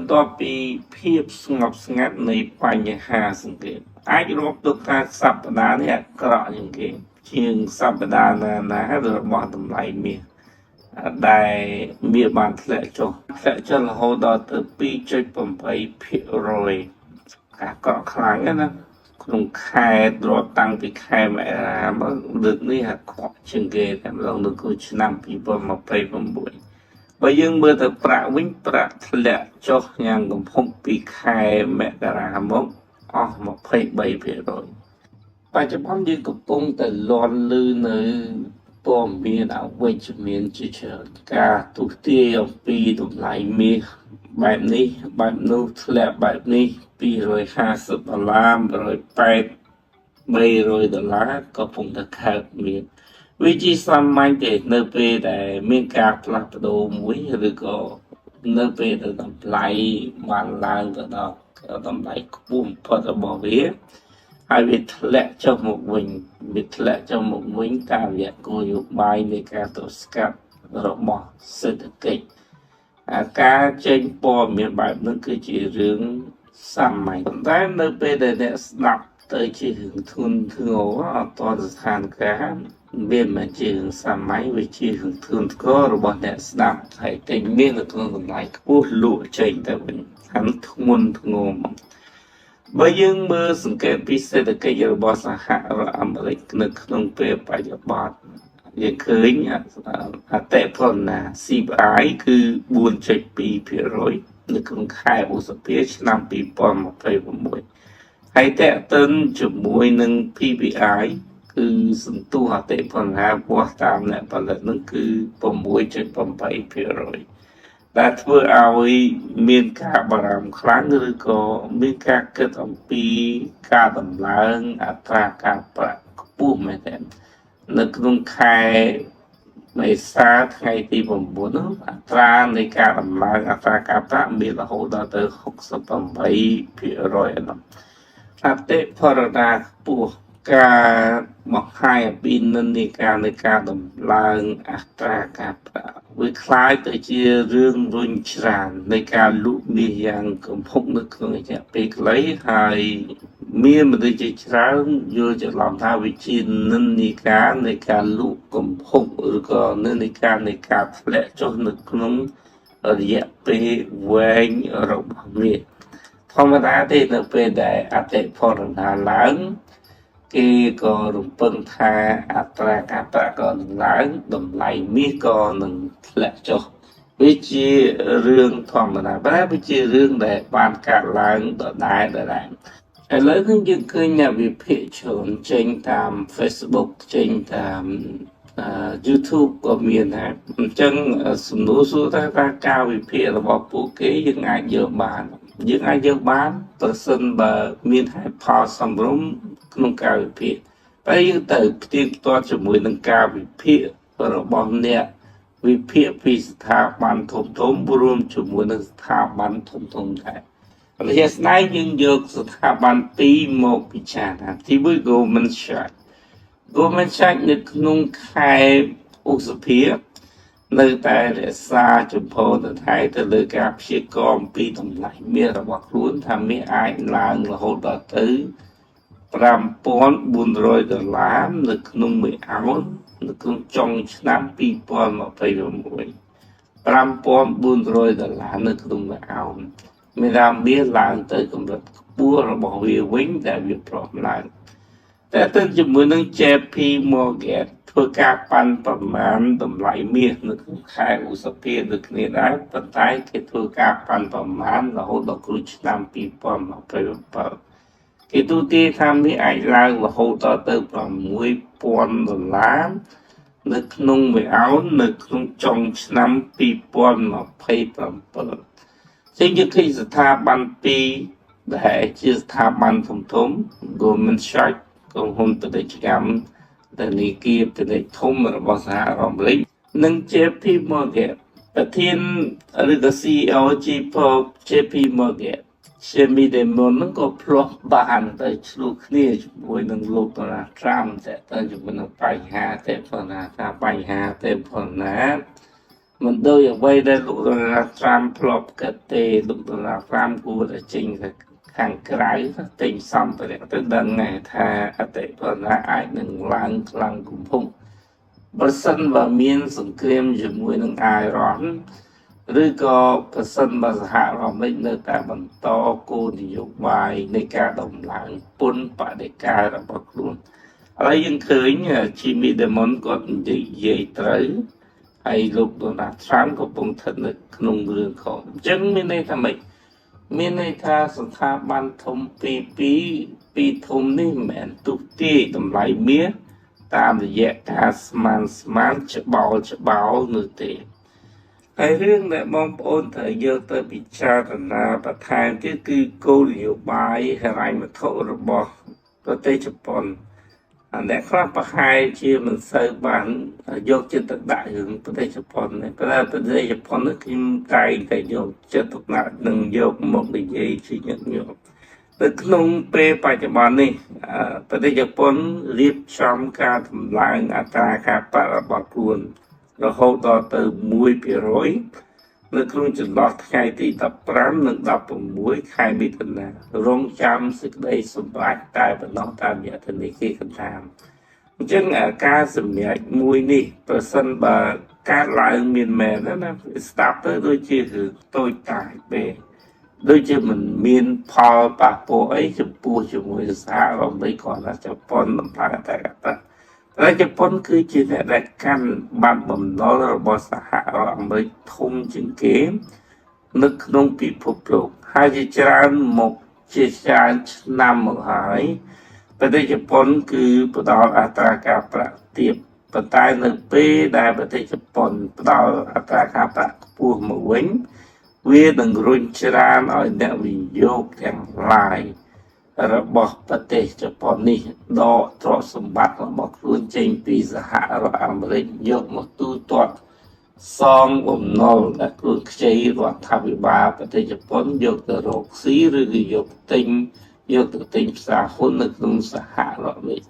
បន្ទាប់ពីភាពស្ងប់ស្ងាត់នៃបញ្ហាសង្គ្រាមអាចរាប់ទុកថាសប្តាហ៍នេះអាក្រក់ជាងគេជាងសប្តាហ៍ណាណារបស់តម្លៃមាសដែលមាសបានធ្លាក់ចុះធ្លាក់ចុះរហូតដល់ទៅ2.8%អាក្រក់ខ្លាំងណាស់ណាក្នុងខែរាប់តាំងពីខែមករាមកលើកនេះអាក្រក់ជាងគេតែម្ដងនៅក្នុងឆ្នាំ2029បើយើងមើលទៅប្រាក់វិញប្រាក់ធ្លាក់ចុះយ៉ាងកំហុងពីខែមករាមកអស់23%បច្ចុប្បន្នយើងកំពុងតែលាន់ឮនៅព័ត៌មានអវិជ្ជមានជាច្រើនការទុះទាយអំពីតម្លៃមាសបែបនេះបែបនោះធ្លាក់បែបនេះ250ដុល្លារ180 300ដុល្លារក៏កំពុងតែកើតមានវាជាសាមញ្ញទេនៅពេលដែលមានការផ្លាស់ប្ដូរមួយឬក៏នៅពេលដែលតម្លៃបានឡើងទៅដល់តម្លៃខ្ពស់បំផុតរបស់វាហើយវាធ្លាក់ចុះមកវិញវាធ្លាក់ចុះមកវិញតាមរយៈគោលនយោបាយនៃការទប់ស្កាត់របស់សេដ្ឋកិច្ចអាការចេញព័ត៌មានបែបនេះគឺជារឿងសាមញ្ញប៉ុន្តែនៅពេលដែលអ្នកស្ដាប់ទៅជារឿងធ្ងន់ធ្ងរអត់តស្ថានភាពវាមិនជារឿងសាមញ្ញវាជារឿងធ្ងន់ធ្ងររបស់អ្នកស្ដាប់ហើយទិញមាសនៅក្នុងតម្លៃខ្ពស់លក់ចេញទៅវិញហាន់ធ្ងន់ធ្ងរមកបើយើងមើលសង្កេតពីសេដ្ឋកិច្ចរបស់សហរដ្ឋអាមេរិកនៅក្នុងពេលបច្ចុប្បន្នយើងឃើញអតិផរណា CPI គឺ4.2%នៅក្នុងខែឧសភាឆ្នាំ2026ហើយតេតិនជាមួយនឹង PPI គឺសន្ទុះអតិផរណាវាស់តាមអ្នកផលិតនឹងគឺ6.8%ដែលធ្វើឲ្យមានការបារម្ភខ្លាំងឬក៏មានការគិតអំពីការដំឡើងអត្រាការប្រាក់ខ្ពស់មែនទែននៅក្នុងខែមេសាថ្ងៃទី9នោះអត្រានៃការដំឡើងអត្រាការប្រាក់មានរហូតដល់ទៅ68%ឯណោះអតិផរណាខ្ពស់ការបង្ហាញអំពីនិន្នាការនៃការដំឡើងអត្រាការប្រាក់វាคล้ายទៅជារឿងរុញច្រាននៃការលក់មាសយ៉ាងកំហុកនៅក្នុងរយៈពេលខ្លីហើយមានមនុស្សជាច្រើនយល់ច្រឡំថាវាជានិន្នាការនៃការលក់កំហុកឬក៏និន្នាការនៃការធ្លាក់ចុះនៅក្នុងរយៈពេលវែងរបស់មាសធម្មតាទេនៅពេលដែលអតិផរណាឡើងគេក៏រំពឹងថាអត្រាការប្រាក់ក៏នឹងឡើងតម្លៃមាសក៏នឹងធ្លាក់ចុះវាជារឿងធម្មតាតែវាជារឿងដែលបានកើតឡើងដដែលដដែលឥឡូវនេះយើងឃើញអ្នកវិភាគច្រើនចេញតាម Facebook ចេញតាម YouTube ក៏មានដែរអញ្ចឹងសំណួរសួរថាតើការវិភាគរបស់ពួកគេយើងអាចយកបានយើងអាចយកបានប្រសិនបើមានហេតុផលសមរម្យក្នុងការវិភាគតែយើងទៅផ្ទៀងផ្ទាត់ជាមួយនឹងការវិភាគរបស់អ្នកវិភាគពីស្ថាប័នធំធំរួមជាមួយនឹងស្ថាប័នធំធំដែររយៈស្ដែងយើងយកស្ថាប័នពីរមកពិចារណាទីមួយ Goldman Sachs Goldman Sachs នៅក្នុងខែឧសភានៅតែរក្សាជំហរទៅថៃទៅលើការព្យាករណ៍អំពីតម្លៃមាសរបស់ខ្លួនថាមាសអាចឡើងរហូតដល់ទៅ5400ដុល្លារនៅក្នុងមួយអោននៅក្នុងចុងឆ្នាំ2026 5400ដុល្លារនៅក្នុងមួយអោនមានថាមាសឡើងទៅកម្រិតខ្ពស់របស់វាវិញដែលវាព្រមឡើងតែទៅជាមួយនឹង JP Morgan ធ្វើការប៉ាន់ប្រមាណតម្លៃមាសនៅក្នុងខែឧសភាដូចគ្នាដែរប៉ុន្តែគេធ្វើការប៉ាន់ប្រមាណរហូតដល់គ្រួឆ្នាំ2027គេទូទាយថាមាសអាចឡើងរហូតដល់ទៅ6000ដុល្លារនៅក្នុងមួយអោននៅក្នុងចុងឆ្នាំ2027ចឹងយើងឃើញស្ថាប័នពីរដែលជាស្ថាប័នធំធំ Goldman Sachs ក្រុមហ៊ុនពាណិជ្ជកម្មធនាគារពាណិជ្ជធំរបស់សហរដ្ឋអាមេរិកនិង JP Morgan ប្រធានឬក៏ CEO JP Morgan Jamie Dimon នឹងក៏ភ្លាស់បានទៅឆ្លោះគ្នាជាមួយនឹងលោក Donald Trump តែទៅជាមួយនឹងបញ្ហាទេផងណាថាបញ្ហាទេផងណា មិនដូចអ្វីដែលលោកដូណាល់ត្រាំធ្លាប់គិតទេលោកដូណាល់ត្រាំគួរតែចេញទៅខាងក្រៅទិញសម្ភារៈទៅដឹងថាអតិផរណាអាចនឹងឡើងខ្លាំងគំភុំបើសិនបើមានសង្គ្រាមជាមួយនឹងអាយរ៉ង់ឬក៏ប្រសិនបើសហរដ្ឋអាមេរិកនៅតែបន្តគោលនយោបាយនៃការដំឡើងពន្ធបដិការរបស់ខ្លួនឥឡូវយើងឃើញ Jimmy Dimon គាត់និយាយត្រូវហើយលោក Donald Trump កំពុងស្ថិតនៅក្នុងរឿងខុសអញ្ចឹងមានន័យថាម៉េចមានន័យថាស្ថាប័នធំពីរធំនេះមិនមែនទុះទាយតម្លៃមាសតាមរយៈការស្មានច្បោលនោះទេហើយរឿងដែលបងប្អូនត្រូវយកទៅពិចារណាបន្ថែមទៀតគឺគោលនយោបាយហិរញ្ញវត្ថុរបស់ប្រទេសជប៉ុនអ្នកខ្លះប្រហែលជាមិនសូវបានយកចិត្តទុកដាក់រឿងប្រទេសជប៉ុនទេប៉ុន្តែប្រទេសជប៉ុននេះខ្ញុំតែងតែយកចិត្តទុកដាក់និងយកមកនិយាយជាញឹកញាប់នៅក្នុងពេលបច្ចុប្បន្ននេះប្រទេសជប៉ុនរៀបចំការតម្លើងអត្រាការប្រាក់របស់ខ្លួនរហូតដល់ទៅ 1% នៅក្នុងចន្លោះថ្ងៃទី15និង16ខែមិថុនារងចាំសេចក្តីសម្រេចតែប៉ុណ្ណោះតាមរយៈធនាគារកណ្ដាលអញ្ចឹងការសម្រេចមួយនេះប្រសិនបើកើតឡើងមានមែនណាស្ដាប់ទៅដូចជារឿងតូចតាចពេកដូចជាមិនមានផលប៉ះពាល់អីចំពោះជាមួយសហរដ្ឋអាមេរិកគ្រាន់តែជប៉ុនដំឡើងតែប្រាក់តែជប៉ុនគឺជាអ្នកដែលកាន់បានបំណុលរបស់សហរដ្ឋអាមេរិកធំជាងគេនៅក្នុងពិភពលោកហើយជាច្រើនមកជាច្រើនឆ្នាំមកហើយប្រទេសជប៉ុនគឺផ្ដល់អត្រាការប្រាក់ទាបប៉ុន្តែនៅពេលដែលប្រទេសជប៉ុនផ្ដល់អត្រាការប្រាក់ខ្ពស់មកវិញវានឹងរុញច្រានឲ្យអ្នកវិនិយោគទាំងឡាយរបស់ប្រទេសជប៉ុននេះដកទ្រព្យសម្បត្តិរបស់ខ្លួនចេញពីសហរដ្ឋអាមេរិកយកមកទូទាត់សងបំណុលដែលខ្លួនខ្ចីរដ្ឋាភិបាលប្រទេសជប៉ុនយកទៅរកស៊ីឬក៏យកទៅទិញផ្សារហ៊ុននៅក្នុងសហរដ្ឋអាមេរិក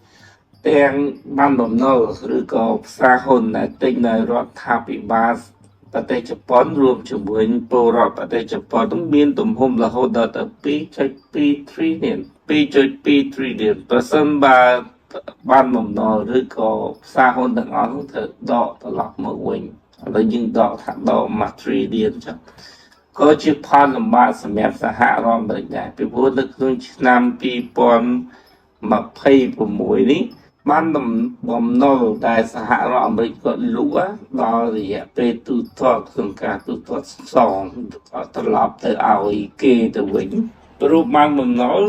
ទាំងបានបំណុលឬក៏ផ្សារហ៊ុនដែលទិញដោយរដ្ឋាភិបាលប្រទេសជប៉ុនរួមជាមួយពលរដ្ឋប្រទេសជប៉ុននឹងមានទំហំរហូតដល់ទៅ 2.2 trillion 2.2 trillion ប្រសិនបើបានបំណុលឬក៏ផ្សារហ៊ុនទាំងអស់នោះត្រូវដកត្រឡប់មកវិញឥឡូវយើងដកថាដក1 trillion ចឹងក៏ជាផលលំបាកសម្រាប់សហរដ្ឋអាមេរិកដែរពីព្រោះនៅក្នុងឆ្នាំ2026នេះបានបំណុលដែលសហរដ្ឋអាមេរិកគាត់លក់ដល់រយៈពេលទូទាត់ក្នុងការទូទាត់សងត្រឡប់ទៅឲ្យគេទៅវិញព្រោះបានបំណុល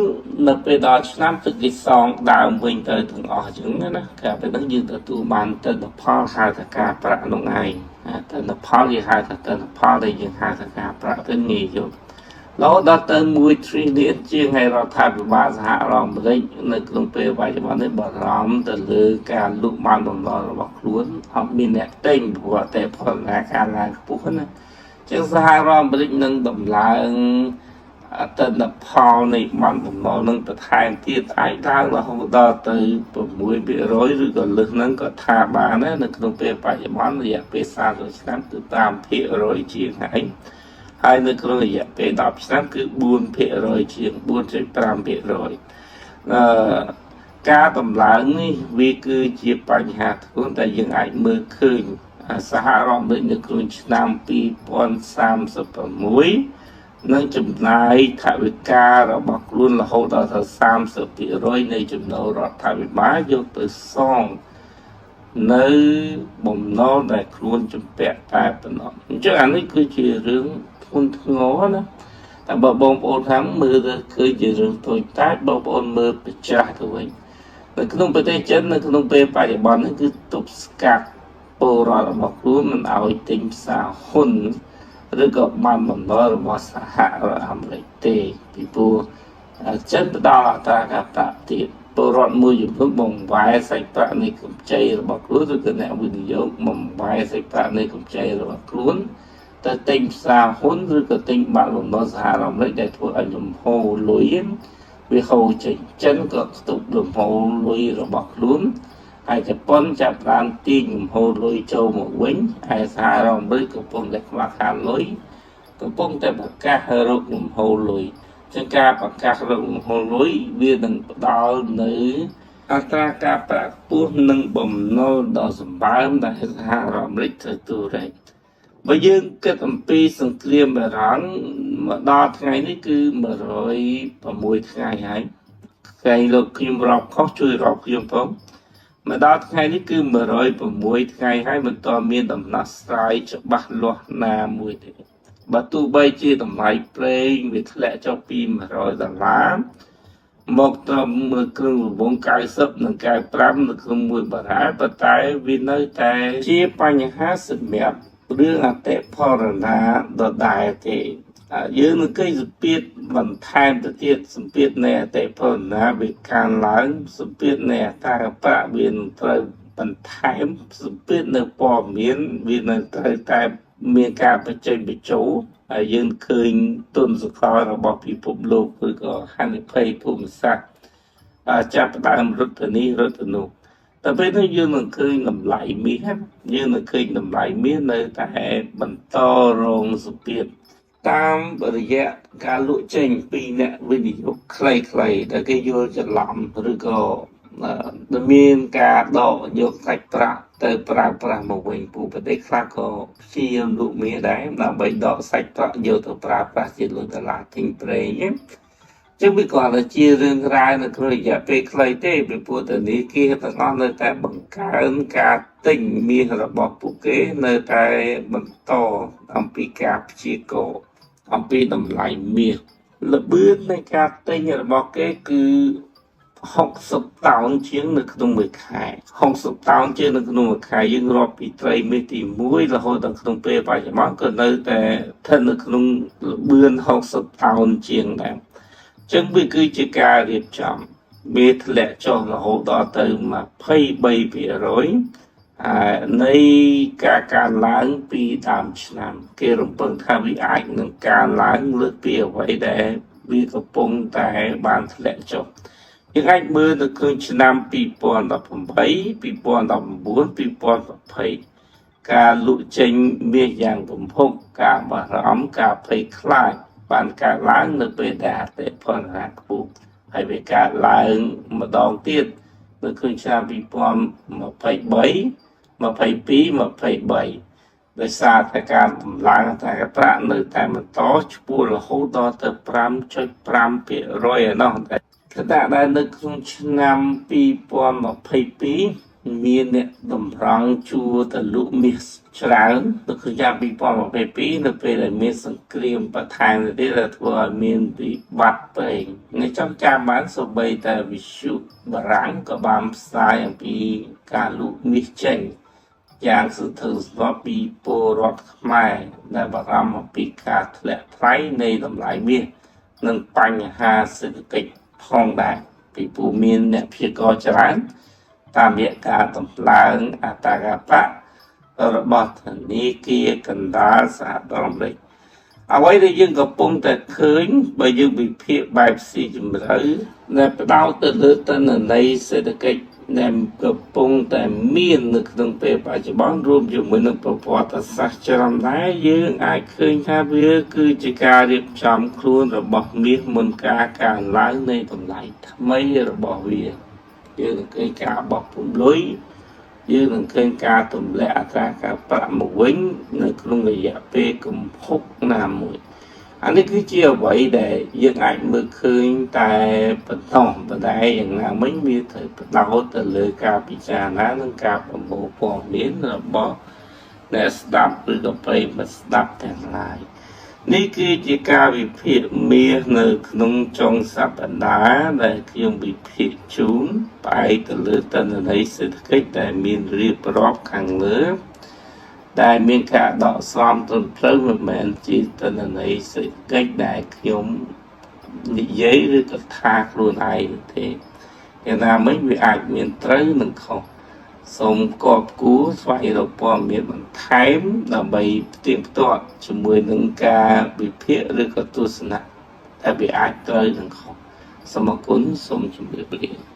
នៅពេលដល់ឆ្នាំទឹកគេសងដើមវិញទៅទាំងអស់អញ្ចឹងណាកាលពេលហ្នឹងយើងទទួលបានទិន្នផលហៅថាការប្រាក់នោះឯងទិន្នផលគេហៅថាទិន្នផលដែលយើងហៅថាការប្រាក់ទៅងាយយល់រហូតដល់ទៅ1 trillion ជាងហើយរដ្ឋាភិបាលសហរដ្ឋអាមេរិកនៅក្នុងពេលបច្ចុប្បន្ននេះបារម្ភទៅលើការលក់បានបំណុលរបស់ខ្លួនអត់មានអ្នកទិញព្រោះតែផលណាការឡើងខ្ពស់ណាចឹងសហរដ្ឋអាមេរិកនឹងដំឡើងទិន្នផលនៃបានបំណុលនឹងបន្ថែមទៀតអាចឡើងរហូតដល់ទៅ 6% ឬក៏លើសហ្នឹងក៏ថាបានដែរនៅក្នុងពេលបច្ចុប្បន្នរយៈពេល30ឆ្នាំគឺ5%ជាងហើយហើយនៅក្នុងរយៈពេល10ឆ្នាំគឺ4%ជាង 4.5% ការតម្លើងនេះវាគឺជាបញ្ហាធ្ងន់តែយើងអាចមើលឃើញសហរដ្ឋអាមេរិកនៅក្នុងឆ្នាំ2036នឹងចំណាយថវិការបស់ខ្លួនរហូតដល់ទៅ 30% នៃចំណូលរដ្ឋាភិបាលយកទៅសងនៅបំណុលដែលខ្លួនជំពាក់តែប៉ុណ្ណោះអញ្ចឹងអានេះគឺជារឿងធ្ងន់ធ្ងរណាតែបើបងប្អូនខាងមើលទៅគឺជារឿងតូចតាចបងប្អូនមើលប្រច្រាស់ទៅវិញនៅក្នុងប្រទេសចិននៅក្នុងពេលបច្ចុប្បន្ននេះគឺទប់ស្កាត់ពលរដ្ឋរបស់ខ្លួនមិនឲ្យទិញផ្សារហ៊ុនឬក៏បានបំណុលរបស់សហរដ្ឋអាមេរិកទេពីព្រោះចិនផ្ដល់អត្រាការប្រាក់ទៀតពលរដ្ឋមួយចំនួនបង្វែរសាច់ប្រាក់នៃកម្ចីរបស់ខ្លួនឬក៏អ្នកវិនិយោគបង្វែរសាច់ប្រាក់នៃកម្ចីរបស់ខ្លួនទៅទិញផ្សារហ៊ុនឬក៏ទិញបាក់បំណុលសហរដ្ឋអាមេរិកដែលធ្វើឲ្យលំហូរលុយវាហូរចេញចិនក៏ខ្ទប់លំហូរលុយរបស់ខ្លួន ហើយជប៉ុនចាប់ផ្ដើមទាញលំហូរលុយចូលមកវិញហើយសហរដ្ឋអាមេរិកកំពុងតែខ្វះខាតលុយកំពុងតែប្រកាសរកលំហូរលុយចឹងការប្រកាសរកលំហូរលុយវានឹងផ្ដល់នៅអត្រាការប្រាក់ខ្ពស់និងបំណុលដ៏សម្បើមដែលសហរដ្ឋអាមេរិកត្រូវទូរែកបើយើងគិតអំពីសង្គ្រាមបារាំងមកដល់ថ្ងៃនេះគឺ106ថ្ងៃហើយថ្ងៃលោកខ្ញុំរាប់ខុសជួយរាប់ខ្ញុំផងមកដល់ថ្ងៃនេះគឺ106ថ្ងៃហើយមិនទាន់មានដំណោះស្រាយច្បាស់លាស់ណាមួយទេបើទោះបីជាតម្លៃប្រេងវាធ្លាក់ចុះពី100ដុល្លារមកត្រឹមគ្រឿងរង្វង់90និង95នៅក្នុងមួយបារ៉ែលប៉ុន្តែវានៅតែជាបញ្ហាសម្រាប់រឿងអតិផរណាដដែលទេយើងនឹងឃើញសម្ពាធបន្ថែមទៅទៀតសម្ពាធនៃអតិផរណាវាកើនឡើងសម្ពាធនៃអត្រាប្រាក់វានឹងត្រូវបន្ថែមសម្ពាធនៅព័ត៌មានវានឹងត្រូវតែមានការបញ្ចេញបញ្ចូលហើយយើងឃើញទុនសកលរបស់ពិភពលោកឬក៏ហានិភ័យភូមិសាស្ត្រចាប់ផ្ដើមរត់ទៅនេះរត់ទៅនោះតែពេលនោះយើងនឹងឃើញតម្លៃមាសយើងនឹងឃើញតម្លៃមាសនៅតែបន្តរងសម្ពាធតាមរយៈការលក់ចេញពីអ្នកវិនិយោគខ្លីៗដែលគេយល់ច្រឡំឬក៏មានការដកយកសាច់ប្រាក់ទៅប្រើប្រាស់មកវិញពួកប្រទេសខ្លះក៏ព្យាយាមលក់មាសដែរដើម្បីដកសាច់ប្រាក់យកទៅប្រើប្រាស់ជាលុយដុល្លារទិញប្រេងចឹងវាគ្រាន់តែជារឿងរ៉ាវនៅក្នុងរយៈពេលខ្លីទេពីព្រោះធនាគារទាំងអស់នៅតែបង្កើនការទិញមាសរបស់ពួកគេនៅតែបន្តអំពីការព្យាករណ៍អំពីតម្លៃមាសល្បឿននៃការទិញរបស់គេគឺ60តោនជាងនៅក្នុងមួយខែ60តោនជាងនៅក្នុងមួយខែយើងរាប់ពីត្រីមាសទី1រហូតដល់ក្នុងពេលបច្ចុប្បន្នក៏នៅតែស្ថិតនៅក្នុងល្បឿន60តោនជាងដែរចឹងវាគឺជាការរៀបចំវាធ្លាក់ចុះរហូតដល់ទៅ 23% នៃការកើនឡើងពីដើមឆ្នាំគេរំពឹងថាវាអាចនឹងកើនឡើងលើសពីអ្វីដែលវាកំពុងតែបានធ្លាក់ចុះយើងអាចមើលនៅក្នុងឆ្នាំ2018 2019 2020ការលក់ចេញមាសយ៉ាងគំហុកការបារម្ភការភ័យខ្លាចបានកើតឡើងនៅពេលដែលអតិផរណាខ្ពស់ហើយវាកើតឡើងម្ដងទៀតនៅក្នុងឆ្នាំ2023 22 23ដោយសារតែការតម្លើងអត្រាប្រាក់នៅតែបន្តឆ្ពោះរហូតដល់ទៅ 5.5% ឯណោះតែខណៈដែលនៅក្នុងឆ្នាំ2022មានអ្នកតម្រង់ជួរទៅលក់មាសច្រើននៅក្នុងឆ្នាំ2022នៅពេលដែលមានសង្គ្រាមបន្ថែមទៅទៀតដែលធ្វើឲ្យមានវិបត្តិប្រេងនៅចង់ចាំបានសូម្បីតែវិទ្យុបារាំងក៏បានផ្សាយអំពីការលក់មាសចេញយ៉ាងសន្ធឹកសន្ធាប់ពីពលរដ្ឋខ្មែរដែលបារម្ភអំពីការធ្លាក់ថ្លៃនៃតម្លៃមាសនិងបញ្ហាសេដ្ឋកិច្ចផងដែរពីព្រោះមានអ្នកព្យាករណ៍ច្រើនតាមរយៈការតម្លើងអត្រាការប្រាក់របស់ធនាគារកណ្ដាលសហរដ្ឋអាមេរិកអ្វីដែលយើងកំពុងតែឃើញបើយើងវិភាគបែបស៊ីជម្រៅដែលផ្ដោតទៅលើទិន្នន័យសេដ្ឋកិច្ចដែលកំពុងតែមាននៅក្នុងពេលបច្ចុប្បន្នរួមជាមួយនឹងប្រវត្តិសាស្ត្រច្រើនដែរយើងអាចឃើញថាវាគឺជាការរៀបចំខ្លួនរបស់មាសមុនការកើនឡើងនៃតម្លៃថ្មីរបស់វាយើងនឹងឃើញការបោះពុម្ពលុយយើងនឹងឃើញការទម្លាក់អត្រាការប្រាក់មកវិញនៅក្នុងរយៈពេលគំហុកណាមួយអានេះគឺជាអ្វីដែលយើងអាចមើលឃើញតែបន្តប៉ុន្តែយ៉ាងណាមិញវាត្រូវផ្ដោតទៅលើការពិចារណានិងការប្រមូលព័ត៌មានរបស់អ្នកស្ដាប់ឬក៏ប្រិយមិត្តស្ដាប់ទាំងឡាយនេះគឺជាការវិភាគមាសនៅក្នុងចុងសប្តាហ៍ដែលខ្ញុំវិភាគជូនផ្អែកទៅលើទិន្នន័យសេដ្ឋកិច្ចដែលមានរៀបរាប់ខាងលើដែលមានការដកស្រង់ត្រឹមត្រូវមិនមែនជាទិន្នន័យសេដ្ឋកិច្ចដែលខ្ញុំនិយាយឬក៏ថាខ្លួនឯងទេយ៉ាងណាមិញវាអាចមានត្រូវនិងខុសសូមកបគួរស្វែងរកព័ត៌មានបន្ថែមដើម្បីផ្ទៀងផ្ទាត់ជាមួយនឹងការវិភាគឬក៏ទស្សនៈតែវាអាចត្រូវនិងខុសសូមអរគុណសូមជម្រាបលា